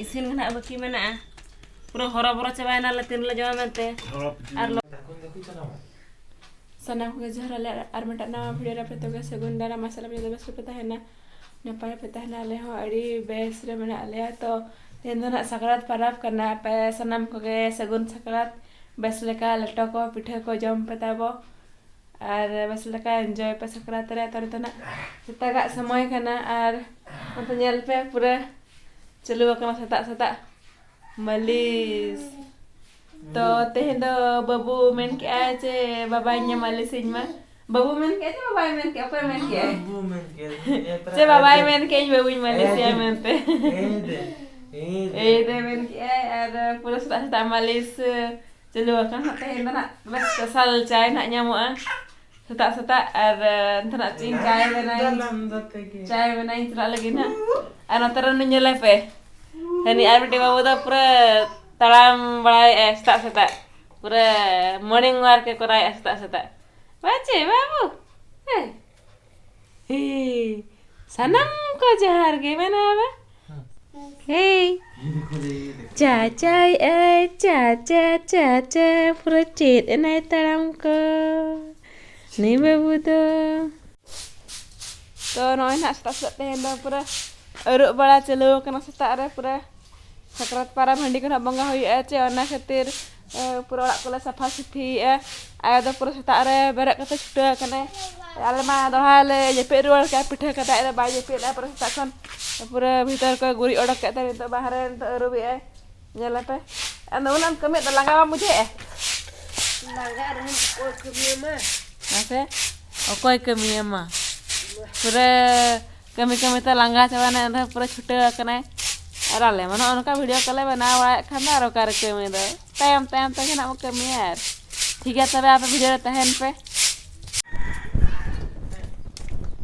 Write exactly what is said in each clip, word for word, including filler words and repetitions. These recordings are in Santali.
ᱤᱥᱤᱱ ᱜᱮ ᱱᱟᱦᱟᱜ ᱵᱟᱹᱠᱤ ᱢᱮᱱᱟᱜᱼᱟ᱾ ᱯᱩᱨᱟᱹ ᱦᱚᱨᱚᱵᱚᱨᱚ ᱪᱟᱵᱟᱭᱮᱱᱟᱞᱮ ᱛᱤᱱ ᱨᱮᱞᱮ ᱡᱚᱢᱟ ᱢᱮᱱᱛᱮ᱾ ᱟᱨ ᱞᱚ- ᱥᱟᱱᱟᱢ ᱠᱚᱜᱮ ᱡᱚᱦᱟᱨ ᱟᱞᱮ ᱟᱨ ᱢᱤᱫᱴᱟᱝ ᱱᱟᱣᱟ ᱵᱷᱤᱰᱤᱭᱳ ᱨᱮ ᱟᱯᱮ ᱡᱚᱛᱚ ᱜᱮ ᱥᱟᱹᱜᱩᱱ ᱫᱟᱨᱟᱢ᱾ ᱟᱥᱟ ᱟᱞᱮ ᱡᱚᱛᱚ ᱵᱮᱥ ᱨᱮᱯᱮ ᱛᱟᱦᱮᱱᱟ, ᱱᱟᱯᱟᱭ ᱨᱮᱯᱮ ᱛᱟᱦᱮᱱᱟ᱾ ᱟᱞᱮ ᱦᱚᱸ ᱟᱹᱰᱤ ᱵᱮᱥ ᱨᱮ ᱢᱮᱱᱟᱜ ᱞᱮᱭᱟ᱾ ᱛᱚ ᱛᱮᱦᱮᱧ ᱫᱚ ᱱᱟᱦᱟᱜ ᱥᱟᱠᱨᱟᱛ ᱯᱟᱨᱟᱵᱽ ᱠᱟᱱᱟ᱾ ᱟᱯᱮ ᱥᱟᱱᱟᱢ ᱠᱚᱜᱮ ᱥᱟᱹᱜᱩᱱ ᱥᱟᱠᱨᱟᱛ᱾ ᱵᱮᱥ ᱞᱮᱠᱟ ᱞᱮᱴᱚ ᱠᱚ ᱯᱤᱴᱷᱟᱹ ᱠᱚ ᱡᱚᱢ ᱯᱮ ᱛᱟᱵᱚ᱾ ᱟᱨ ᱵᱮᱥ ᱞᱮᱠᱟ ᱮᱱᱡᱚᱭ ᱯᱮ ᱥᱟᱠᱨᱟᱛ ᱨᱮ᱾ ᱛᱚ ᱱᱤᱛᱚᱜ ᱱᱟᱜ ᱥᱮᱛᱟᱜᱟᱜ ᱥᱚᱢᱚᱭ ᱠᱟᱱᱟ ᱟᱨ ᱱᱚᱛᱮ ᱧᱮᱞ ᱯᱮ ᱯᱩᱨᱟᱹ ᱪᱟᱹᱞᱩ ᱟᱠᱟᱱᱟ ᱥᱮᱛᱟᱜ ᱥᱮᱛᱟᱜ ᱢᱟᱹᱞᱤᱥ᱾ ᱛᱚ ᱛᱮᱦᱮᱧ ᱫᱚ ᱵᱟᱹᱵᱩ ᱢᱮᱱ ᱠᱮᱜᱼᱟᱭ ᱡᱮ ᱵᱟᱵᱟᱧ ᱢᱟᱹᱞᱤᱥᱤᱧ ᱢᱟ᱾ ᱵᱟᱹᱵᱩ ᱢᱮᱱ ᱠᱮᱜᱼᱟᱭ ᱡᱮ ᱵᱟᱵᱟᱭ ᱢᱮᱱ ᱠᱮᱜᱼᱟ? ᱚᱠᱚᱭ ᱢᱮᱱ ᱠᱮᱜᱼᱟᱭ? ᱵᱟᱹᱵᱩ ᱢᱮᱱ ᱠᱮᱜᱼᱟᱭ᱾ ᱡᱮ ᱵᱟᱵᱟᱭ ᱢᱮᱱ ᱠᱮᱜᱼᱟ ᱤᱧ ᱵᱟᱹᱵᱩᱧ ᱢᱟᱹᱞᱤᱥᱮᱭᱟ ᱢᱮᱱᱛᱮ᱾ ᱮᱭ ᱫᱮ, ᱮᱭ ᱫᱮ᱾ ᱮᱭ ᱫᱮ ᱢᱮᱱ ᱠᱮᱜᱼᱟᱭ ᱟᱨ ᱯᱩᱨᱟᱹ ᱥᱮᱛᱟᱜ ᱥᱮᱛᱟᱜ ᱢᱟᱹᱞᱤᱥ ᱪᱟᱹᱞᱩ ᱟᱠᱟᱱ ᱦᱟᱸᱜ᱾ ᱛᱮᱦᱮᱧ ᱫᱚ ᱱᱟᱜ ᱵᱮᱥ special ᱪᱟᱭ ᱱᱟᱜ ᱧᱟᱢᱚᱜᱼᱟ ᱥᱮᱛᱟᱜ ᱥᱮᱛᱟᱜ᱾ ᱟᱨ ᱮ, ᱱᱚᱛᱮ ᱱᱟᱜ ᱪᱮᱫ ᱤᱧ ᱪᱟᱭ ᱵᱮᱱᱟᱣ ᱤᱧ᱾ ᱪᱟᱭ ᱵᱮᱱᱟᱣ ᱤᱧ ᱪᱟᱞᱟᱜ ᱞᱟᱹᱜᱤᱫ ᱱᱟᱜ᱾ ᱟᱨ ᱱᱚᱛᱮ ᱨᱮ ᱩᱱᱤ ᱧᱮᱞᱮ ᱯᱮ, ᱦᱟᱹᱱᱤ ᱟᱨ ᱢᱤᱫᱴᱮᱱ ᱵᱟᱹᱵᱩ ᱫᱚ ᱯᱩᱨᱟᱹ ᱛᱟᱲᱟᱢ ᱵᱟᱲᱟᱭᱮᱫᱼᱟᱭ ᱥᱮᱛᱟᱜ ᱥᱮᱛᱟᱜ, ᱯᱩᱨᱟᱹ morning walk ᱮ ᱠᱚᱨᱟᱣᱮᱫᱼᱟ ᱥᱮᱛᱟᱜ ᱥᱮᱛᱟᱜ᱾ ᱵᱟᱪᱮ ᱵᱟᱹᱵᱩ, ᱦᱮᱸ᱾ ᱦᱮᱸ, ᱥᱟᱱᱟᱢ ᱠᱚ ᱡᱚᱦᱟᱨ ᱜᱮ ᱢᱮᱱᱟᱵᱟ᱾ ᱦᱮᱸ᱾ ᱪᱟ ᱪᱟᱭ ᱟᱭ, ᱪᱟ ᱪᱟ ᱪᱟ ᱪᱟ, ᱯᱩᱨᱟᱹ ᱪᱮᱫ ᱮᱱᱟᱭ ᱛᱟᱲᱟᱢ ᱠᱚ ᱱᱩᱭ ᱵᱟᱹᱵᱩ ᱫᱚ᱾ ᱛᱚ ᱱᱚᱜᱼᱚᱭ ᱱᱟᱦᱟᱜ ᱥᱮᱛᱟᱜ ᱥᱮᱛᱟᱜ ᱛᱮᱦᱮᱧ ᱫᱚ ᱯᱩᱨᱟᱹ ᱟᱹᱨᱩᱵ ᱵᱟᱲᱟ ᱪᱟᱹᱞᱩ ᱟᱠᱟᱱᱟ ᱥᱮᱛᱟᱜ ᱨᱮ ᱯᱩᱨᱟᱹ᱾ ᱥᱟᱠᱨᱟᱛ ᱯᱟᱨᱟᱵᱽ ᱦᱟᱺᱰᱤ ᱠᱚ ᱱᱟᱦᱟᱜ ᱵᱚᱸᱜᱟ ᱦᱩᱭᱩᱜᱼᱟ ᱪᱮ, ᱚᱱᱟ ᱠᱷᱟᱹᱛᱤᱨ, ᱮ, ᱯᱩᱨᱟᱹ ᱚᱲᱟᱜ ᱠᱚᱞᱮ ᱥᱟᱯᱷᱟ ᱥᱟᱹᱯᱷᱤᱭᱮᱫᱼᱟ᱾ ᱟᱭᱳ ᱫᱚ ᱯᱩᱨᱟᱹ ᱥᱮᱛᱟᱜ ᱨᱮ ᱵᱮᱨᱮᱫ ᱠᱟᱛᱮ ᱪᱷᱩᱴᱟᱹᱣ ᱟᱠᱟᱱᱟᱭ᱾ ᱟᱞᱮ ᱢᱟ ᱫᱚᱦᱲᱟ ᱞᱮ ᱡᱟᱹᱯᱤᱫ ᱨᱩᱣᱟᱹᱲ ᱠᱟᱜᱼᱟ ᱯᱤᱴᱷᱟᱹ ᱠᱟᱛᱮ, ᱟᱡ ᱫᱚ ᱵᱟᱭ ᱡᱟᱹᱯᱤᱫ ᱞᱮᱫᱼᱟ ᱯᱩᱨᱟᱹ ᱥᱮᱛᱟᱜ ᱠᱷᱚᱱ᱾ ᱯᱩᱨᱟᱹ ᱵᱷᱤᱛᱟᱹᱨ ᱠᱚ ᱜᱩᱨᱤᱡ ᱚᱰᱚᱠ ᱠᱮᱫ ᱛᱮ ᱱᱤᱛᱚᱜ ᱵᱟᱦᱨᱮ ᱱᱤᱛᱚᱜ ᱟᱹᱨᱩᱵᱮᱜᱼᱟᱭ᱾ ᱧᱮᱞ ᱟᱯᱮ᱾ ᱟᱫᱚ ᱩᱱᱟᱹᱜ ᱮᱢ ᱠᱟᱹᱢᱤᱭᱮᱫ ᱫᱚ ᱞᱟᱸᱜᱟ ᱵᱟᱢ ᱵᱩᱡᱷᱟᱹᱣᱮᱫᱼᱟ? ᱞᱟᱸᱜᱟ ᱨᱮᱦᱚᱸ ᱚᱠᱚᱭ ᱠᱟᱹᱢᱤᱭᱟᱢᱟ? ᱢᱟᱥᱮ, ᱚᱠᱚᱭ ᱠᱟᱹᱢᱤᱭᱟᱢᱟ? ᱯᱩᱨᱟᱹ ᱠᱟᱹᱢᱤ ᱠᱟᱹᱢᱤ ᱛᱮ ᱞᱟᱸᱜᱟ ᱪᱟᱵᱟᱭᱮᱱᱟᱭ, ᱮᱱ ᱨᱮᱦᱚᱸ ᱯᱩᱨᱟᱹ ᱪᱷᱩᱴᱟᱹᱣ ᱟᱠᱟᱱᱟᱭ᱾ ᱟᱨ ᱟᱞᱮ ᱢᱟ ᱱᱚᱜᱼᱚ ᱱᱚᱝᱠᱟ ᱵᱷᱤᱰᱤᱭᱳ ᱠᱚᱞᱮ ᱵᱮᱱᱟᱣ ᱵᱟᱲᱟᱭᱮᱫ ᱠᱷᱟᱱ ᱫᱚ ᱟᱨ ᱚᱠᱟᱨᱮ ᱠᱟᱹᱢᱤ ᱫᱚ? ᱛᱟᱭᱚᱢ ᱛᱟᱭᱚᱢ ᱛᱮᱜᱮ ᱱᱟᱜ ᱵᱚ ᱠᱟᱹᱢᱤᱭᱟ᱾ ᱟᱨ ᱴᱷᱤᱠ ᱜᱮᱭᱟ, ᱛᱚᱵᱮ ᱟᱯᱮ ᱵᱷᱤᱰᱤᱭᱳ ᱨᱮ ᱛᱟᱦᱮᱱ ᱯᱮ᱾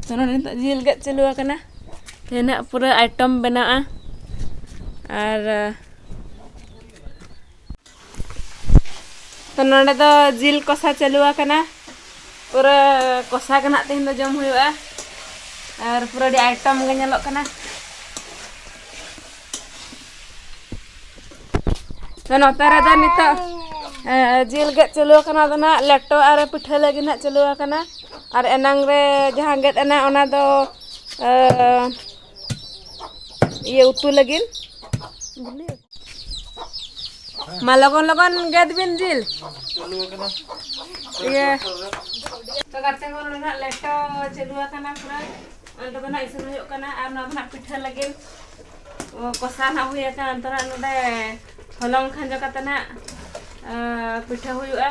ᱛᱚ ᱱᱚᱰᱮ ᱱᱤᱛᱚᱜ ᱡᱤᱞ ᱜᱮᱫ ᱪᱟᱹᱞᱩ ᱟᱠᱟᱱᱟ᱾ ᱛᱮᱦᱮᱧᱟᱜ ᱯᱩᱨᱟᱹ ᱟᱭᱴᱮᱢ ᱵᱮᱱᱟᱜᱼᱟ᱾ ᱟᱨ ᱛᱚ ᱱᱚᱰᱮ ᱫᱚ ᱡᱤᱞ ᱠᱚᱥᱟ ᱪᱟᱹᱞᱩ ᱟᱠᱟᱱᱟ᱾ ᱯᱩᱨᱟᱹ ᱠᱚᱥᱟ ᱜᱮ ᱱᱟᱜ ᱛᱮᱦᱮᱧ ᱫᱚ ᱡᱚᱢ ᱦᱩᱭᱩᱜᱼᱟ᱾ ᱟᱨ ᱯᱩᱨᱟᱹ ᱟᱹᱰᱤ ᱟᱭᱴᱮᱢ ᱜᱮ ᱧᱮᱞᱚᱜ ᱠᱟᱱᱟ᱾ ᱛᱚ ᱱᱚᱛᱮ ᱨᱮᱫᱚ ᱱᱤᱛᱚᱜ ᱮ, ᱡᱤᱞ ᱜᱮᱫ ᱪᱟᱹᱞᱩ ᱟᱠᱟᱱᱟ᱾ ᱫᱚ ᱱᱟᱜ ᱞᱮᱴᱚ ᱟᱨ ᱯᱤᱴᱷᱟᱹ ᱞᱟᱹᱜᱤᱫ ᱱᱟᱜ ᱪᱟᱹᱞᱩ ᱟᱠᱟᱱᱟ᱾ ᱟᱨ ᱮᱱᱟᱝ ᱨᱮ ᱡᱟᱦᱟᱸ ᱜᱮᱫ ᱮᱱᱟ, ᱚᱱᱟ ᱫᱚ ᱮ, ᱤᱭᱟᱹ, ᱩᱛᱩ ᱞᱟᱹᱜᱤᱫ᱾ ᱢᱟ ᱞᱚᱜᱚᱱ ᱞᱚᱜᱚᱱ ᱜᱮᱫ ᱵᱤᱱ ᱡᱤᱞ᱾ ᱤᱭᱟᱹ, ᱛᱚ ᱜᱟᱛᱮ ᱠᱚ, ᱱᱚᱰᱮ ᱱᱟᱜ ᱞᱮᱴᱚ ᱪᱟᱹᱞᱩ ᱟᱠᱟᱱᱟ ᱯᱩᱨᱟᱹ᱾ ᱚᱸᱰᱮ ᱫᱚ ᱱᱟᱜ ᱤᱥᱤᱱ ᱦᱩᱭᱩᱜ ᱠᱟᱱᱟ᱾ ᱟᱨ ᱱᱚᱣᱟ ᱫᱚ ᱱᱟᱜ ᱯᱤᱴᱷᱟᱹ ᱞᱟᱹᱜᱤᱫ ᱠᱚᱥᱟ ᱱᱟᱜ ᱦᱩᱭ ᱟᱠᱟᱱᱟ᱾ ᱱᱤᱛᱚᱜ ᱱᱟᱜ ᱱᱚᱰᱮ ᱦᱚᱞᱚᱝ ᱠᱷᱟᱸᱡᱚ ᱠᱟᱛᱮ ᱱᱟᱜ ᱮ, ᱯᱤᱴᱷᱟᱹ ᱦᱩᱭᱩᱜᱼᱟ᱾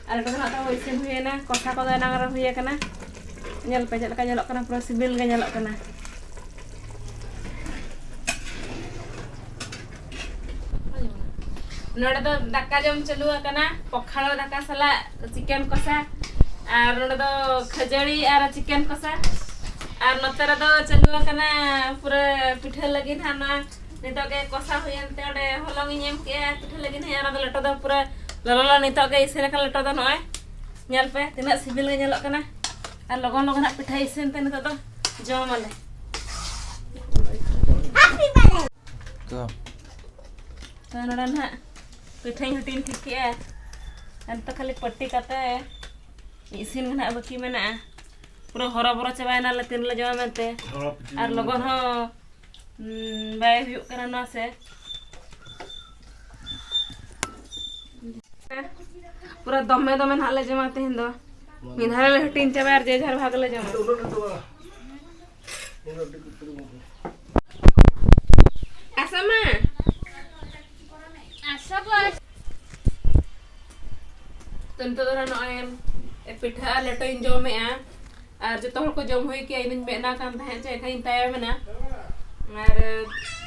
ᱟᱨ ᱱᱤᱛᱚᱜ ᱫᱚ ᱱᱟᱜ ᱛᱟᱵᱚ ᱤᱥᱤᱱ ᱦᱩᱭᱮᱱᱟ᱾ ᱠᱚᱥᱟ ᱠᱚᱫᱚ ᱮᱱᱟᱝ ᱨᱮ ᱦᱩᱭ ᱟᱠᱟᱱᱟ᱾ ᱧᱮᱞ ᱯᱮ ᱪᱮᱫ ᱞᱮᱠᱟ ᱧᱮᱞᱚᱜ ᱠᱟᱱᱟ, ᱯᱩᱨᱟᱹ ᱥᱤᱵᱤᱞ ᱜᱮ ᱧᱮᱞᱚᱜ ᱠᱟᱱᱟ᱾ ᱱᱚᱰᱮ ᱫᱚ ᱫᱟᱠᱟ ᱡᱚᱢ ᱪᱟᱹᱞᱩ ᱟᱠᱟᱱᱟ, ᱯᱚᱠᱷᱟᱲ ᱫᱟᱠᱟ ᱥᱟᱞᱟᱜ ᱪᱤᱠᱮᱱ ᱠᱚᱥᱟ, ᱟᱨ ᱱᱚᱰᱮ ᱫᱚ ᱠᱷᱟᱹᱡᱟᱹᱲᱤ ᱟᱨ ᱪᱤᱠᱮᱱ ᱠᱚᱥᱟ, ᱟᱨ ᱱᱚᱛᱮ ᱨᱮᱫᱚ ᱪᱟᱹᱞᱩ ᱟᱠᱟᱱᱟ ᱯᱩᱨᱟᱹ ᱯᱤᱴᱷᱟᱹ ᱞᱟᱹᱜᱤᱫ ᱦᱟᱸᱜ᱾ ᱱᱚᱣᱟ ᱱᱤᱛᱚᱜ ᱜᱮ ᱠᱚᱥᱟ ᱦᱩᱭᱮᱱ ᱛᱮ ᱚᱸᱰᱮ ᱦᱚᱞᱚᱝ ᱤᱧ ᱮᱢ ᱠᱮᱜᱼᱟ ᱟᱨ ᱯᱤᱴᱷᱟᱹ ᱞᱟᱹᱜᱤᱫ ᱦᱟᱸᱜ᱾ ᱚᱱᱟ ᱫᱚ ᱞᱮᱴᱚ ᱫᱚ ᱯᱩᱨᱟᱹ ᱞᱚᱞᱚ ᱞᱚᱞᱚ ᱱᱤᱛᱚᱜ ᱜᱮ ᱤᱥᱤᱱ ᱟᱠᱟᱱ ᱞᱮᱴᱚ ᱫᱚ᱾ ᱱᱚᱜᱼᱚᱭ ᱧᱮᱞ ᱯᱮ ᱛᱤᱱᱟᱹᱜ ᱥᱤᱵᱤᱞ ᱜᱮ ᱧᱮᱞᱚᱜ ᱠᱟᱱᱟ᱾ ᱟᱨ ᱞᱚᱜᱚᱱ ᱞᱚᱜᱚᱱ ᱦᱟᱸᱜ ᱯᱤᱴᱷᱟᱹ ᱤᱥᱤᱱ ᱛᱮ ᱱᱤᱛᱚᱜ ᱫᱚ ᱡᱚᱢ ᱟᱞᱮ᱾ ᱛᱚ᱾ ᱛᱚ ᱱᱚᱰᱮ ᱱᱟᱦᱟᱜ ᱯᱤᱴᱷᱟᱹᱧ ᱦᱟᱹᱴᱤᱧ ᱴᱷᱤᱠ ᱠᱮᱜᱼᱟ᱾ ᱟᱨ ᱱᱤᱛᱚᱜ ᱠᱷᱟᱹᱞᱤ ᱯᱟᱹᱴᱤ ᱠᱟᱛᱮ ᱤᱥᱤᱱ ᱜᱮ ᱱᱟᱦᱟᱜ ᱵᱟᱹᱠᱤ ᱢᱮᱱᱟᱜᱼᱟ᱾ ᱯᱩᱨᱟᱹ ᱦᱚᱨᱚᱵᱚᱨᱚ ᱪᱟᱵᱟᱭᱮᱱᱟᱞᱮ ᱛᱤᱱ ᱨᱮᱞᱮ ᱡᱚᱢᱟ ᱢᱮᱱᱛᱮ᱾ ᱦᱚᱨᱚ ᱯᱤᱴᱷᱟᱹ ᱟᱨ ᱞᱚᱜᱚᱱ ᱦᱚᱸ ᱦᱩᱸ, ᱵᱟᱭ ᱦᱩᱭᱩᱜ ᱠᱟᱱᱟ ᱱᱚᱣᱟ ᱥᱮ᱾ ᱯᱩᱨᱟᱹ ᱫᱚᱢᱮ ᱫᱚᱢᱮ ᱱᱟᱦᱟᱜ ᱞᱮ ᱡᱚᱢᱟ ᱛᱮᱦᱮᱧ ᱫᱚ᱾ ᱢᱤᱫ ᱫᱷᱟᱣ ᱞᱮ ᱦᱟᱹᱴᱤᱧ ᱪᱟᱵᱟᱭᱟ ᱟᱨ ᱡᱮ ᱡᱟᱦᱟᱸ ᱵᱷᱟᱜᱽ ᱞᱮ ᱡᱚᱢᱟ᱾ ᱟᱥᱟ ᱢᱟ᱾ ᱛᱚ, ᱱᱤᱛᱚᱜ ᱫᱚ ᱱᱚᱜᱼᱚᱭ ᱯᱤᱴᱷᱟᱹ ᱟᱨ ᱞᱮᱴᱚᱧ ᱡᱚᱢᱮᱜᱼᱟ᱾ ᱟᱨ ᱡᱚᱛᱚ ᱦᱚᱲ ᱠᱚ ᱡᱚᱢ ᱦᱩᱭ ᱠᱮᱜᱼᱟ, ᱤᱧ ᱫᱩᱧ ᱢᱮᱫ ᱱᱟ ᱠᱟᱱ ᱛᱟᱦᱮᱸᱫ ᱡᱮ ᱮᱱᱠᱷᱟᱱ ᱤᱧ ᱛᱟᱭᱚᱢ ᱮᱱᱟ᱾ ᱟᱨ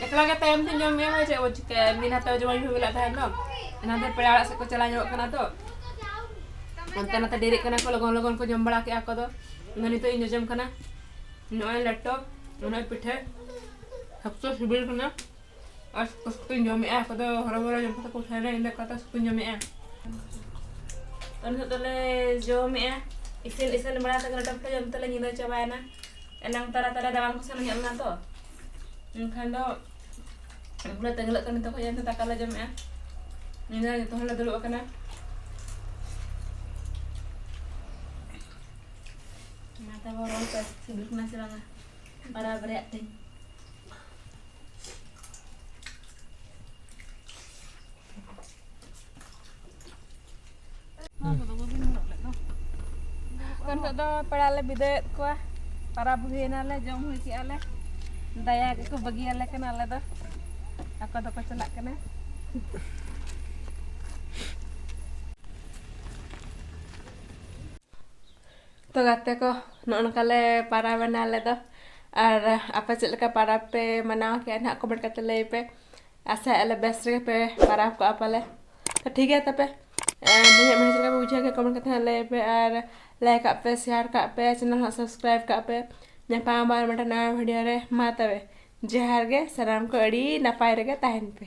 ᱮᱠᱞᱟ ᱜᱮ ᱛᱟᱭᱚᱢ ᱛᱤᱧ ᱡᱚᱢᱮᱜᱼᱟ, ᱪᱮᱫ ᱠᱚ ᱪᱤᱠᱟᱹᱭᱟ? ᱢᱤᱫ ᱦᱟᱛᱟᱣ ᱡᱚᱢᱟᱧ ᱦᱩᱭ ᱞᱮᱫ ᱛᱟᱦᱮᱸᱫ ᱫᱚ᱾ ᱮᱱᱟᱱ ᱫᱚ ᱯᱮᱲᱟ ᱚᱲᱟᱜ ᱥᱮᱫ ᱠᱚ ᱪᱟᱞᱟᱣ ᱧᱚᱜ ᱠᱟᱱᱟ ᱛᱚ᱾ ᱦᱟᱱᱛᱮ ᱱᱟᱛᱮ ᱰᱮᱨᱤᱜ ᱠᱟᱱᱟ ᱠᱚ, ᱞᱚᱜᱚᱱ ᱞᱚᱜᱚᱱ ᱠᱚ ᱡᱚᱢ ᱵᱟᱲᱟ ᱠᱮᱜᱼᱟ ᱠᱚ ᱫᱚ᱾ ᱤᱧ ᱫᱚ ᱱᱤᱛᱚᱜ ᱤᱧ ᱡᱚᱡᱚᱢ ᱠᱟᱱᱟ᱾ ᱱᱚᱜᱼᱚᱭ ᱞᱮᱴᱚ, ᱱᱚᱜᱼᱚᱭ ᱯᱤᱴᱷᱟᱹ, ᱥᱚᱠᱛᱚ ᱥᱤᱵᱤᱞ ᱠᱟᱱᱟ᱾ ᱟᱨ ᱥᱩᱠᱨᱤᱧ ᱡᱚᱢᱮᱜᱼᱟ, ᱟᱠᱚ ᱫᱚ ᱦᱚᱨᱚ ᱵᱚᱨᱚ ᱡᱚᱢ ᱠᱟᱛᱮ ᱠᱚ ᱩᱴᱷᱟᱹᱣ ᱮᱱᱟ, ᱤᱧ ᱫᱚ ᱚᱠᱟᱛᱮ ᱥᱩᱠᱨᱤᱧ ᱡᱚᱢᱮᱜᱼᱟ᱾ ᱛᱚ, ᱱᱤᱛᱚᱜ ᱫᱚᱞᱮ ᱡᱚᱢᱮᱜᱼᱟ, ᱤᱥᱤᱱ ᱤᱥᱤᱱ ᱵᱟᱲᱟ ᱠᱟᱛᱮ ᱱᱚᱴᱟ ᱯᱷᱚᱴᱟ ᱡᱚᱢ ᱛᱮᱞᱮ ᱧᱤᱫᱟᱹ ᱪᱟᱵᱟᱭᱮᱱᱟ᱾ ᱮᱱᱟᱝ ᱛᱟᱨᱟ ᱛᱟᱨᱟ ᱫᱟᱬᱟᱱ ᱠᱚ ᱥᱮᱱ ᱦᱩᱭᱩᱜ ᱞᱮᱱᱟ ᱛᱚ, ᱮᱱᱠᱷᱟᱱ ᱫᱚ ᱩᱱᱠᱩ ᱞᱮ ᱛᱟᱹᱝᱜᱟᱹᱞᱟᱹᱜ ᱠᱟᱱᱟ, ᱱᱤᱛᱚᱜ ᱠᱷᱚᱱ ᱮᱱᱛᱮ ᱫᱟᱠᱟ ᱞᱮ ᱡᱚᱢᱮᱜᱼᱟ᱾ ᱱᱤᱭᱟᱹ ᱡᱚᱛᱚ ᱦᱚᱲ ᱞᱮ ᱫᱩᱲᱩᱵ ᱟᱠᱟᱱᱟ᱾ ᱢᱟ ᱛᱟᱵᱚ ᱨᱚᱲ ᱯᱮ, ᱥᱤᱵᱤᱞ ᱠᱟᱱᱟ ᱥᱮ ᱵᱟᱝᱟ ᱯᱟᱨᱟᱵᱽ ᱨᱮᱭᱟᱜ ᱛᱮᱧ? ᱛᱚ, ᱱᱤᱛᱚᱜ ᱫᱚ ᱯᱮᱲᱟ ᱞᱮ ᱵᱤᱫᱟᱹᱭᱮᱫ ᱠᱚᱣᱟ᱾ ᱯᱟᱨᱟᱵᱽ ᱦᱩᱭᱮᱱᱟᱞᱮ, ᱡᱚᱢ ᱦᱩᱭ ᱠᱮᱜᱼᱟ ᱞᱮ᱾ ᱫᱟᱭᱟ ᱜᱮᱠᱚ ᱵᱟᱹᱜᱤᱭᱟᱞᱮ ᱠᱟᱱᱟ ᱟᱞᱮ ᱫᱚ᱾ ᱟᱠᱚ ᱫᱚᱠᱚ ᱪᱟᱞᱟᱜ ᱠᱟᱱᱟ᱾ ᱛᱚ ᱜᱟᱛᱮ ᱠᱚ, ᱱᱚᱜᱼᱚ ᱱᱚᱝᱠᱟ ᱞᱮ ᱯᱟᱨᱟᱵᱽ ᱮᱱᱟ ᱟᱞᱮ ᱫᱚ᱾ ᱟᱨ ᱟᱯᱮ ᱪᱮᱫ ᱞᱮᱠᱟ ᱯᱟᱨᱟᱵᱽ ᱯᱮ ᱢᱟᱱᱟᱣ ᱠᱮᱜᱼᱟ ᱱᱟᱦᱟᱜ comment ᱠᱟᱛᱮ ᱞᱟᱹᱭ ᱯᱮ᱾ ᱟᱥᱟᱭᱮᱫᱼᱟ ᱞᱮ ᱵᱮᱥ ᱨᱮᱜᱮ ᱯᱮ ᱯᱟᱨᱟᱵᱽ ᱠᱚᱜᱼᱟ ᱯᱟᱞᱮ᱾ ᱛᱚ ᱴᱷᱤᱠ ᱜᱮᱭᱟ ᱛᱚᱵᱮ, ᱮ, ᱵᱟᱹᱲᱤᱡ ᱢᱚᱱᱮ ᱪᱮᱫ ᱞᱮᱠᱟ ᱯᱮ ᱵᱩᱡᱷᱟᱹᱣ ᱠᱮᱫ comment ᱠᱟᱛᱮ ᱦᱟᱸᱜ ᱞᱟᱹᱭ ᱯᱮ, ᱟᱨ like ᱠᱟᱜ ᱯᱮ, share ᱠᱟᱜ ᱯᱮ, channel ᱦᱟᱸᱜ subscribe ᱠᱟᱜ ᱯᱮ᱾ ᱧᱟᱯᱟᱢ ᱟᱵᱟᱨ ᱢᱤᱫᱴᱟᱝ ᱱᱟᱣᱟ video ᱨᱮ᱾ ᱢᱟ ᱛᱚᱵᱮ ᱡᱚᱦᱟᱨ ᱜᱮ, ᱥᱟᱱᱟᱢ ᱠᱚ ᱟᱹᱰᱤ ᱱᱟᱯᱟᱭ ᱨᱮᱜᱮ ᱛᱟᱦᱮᱱ ᱯᱮ᱾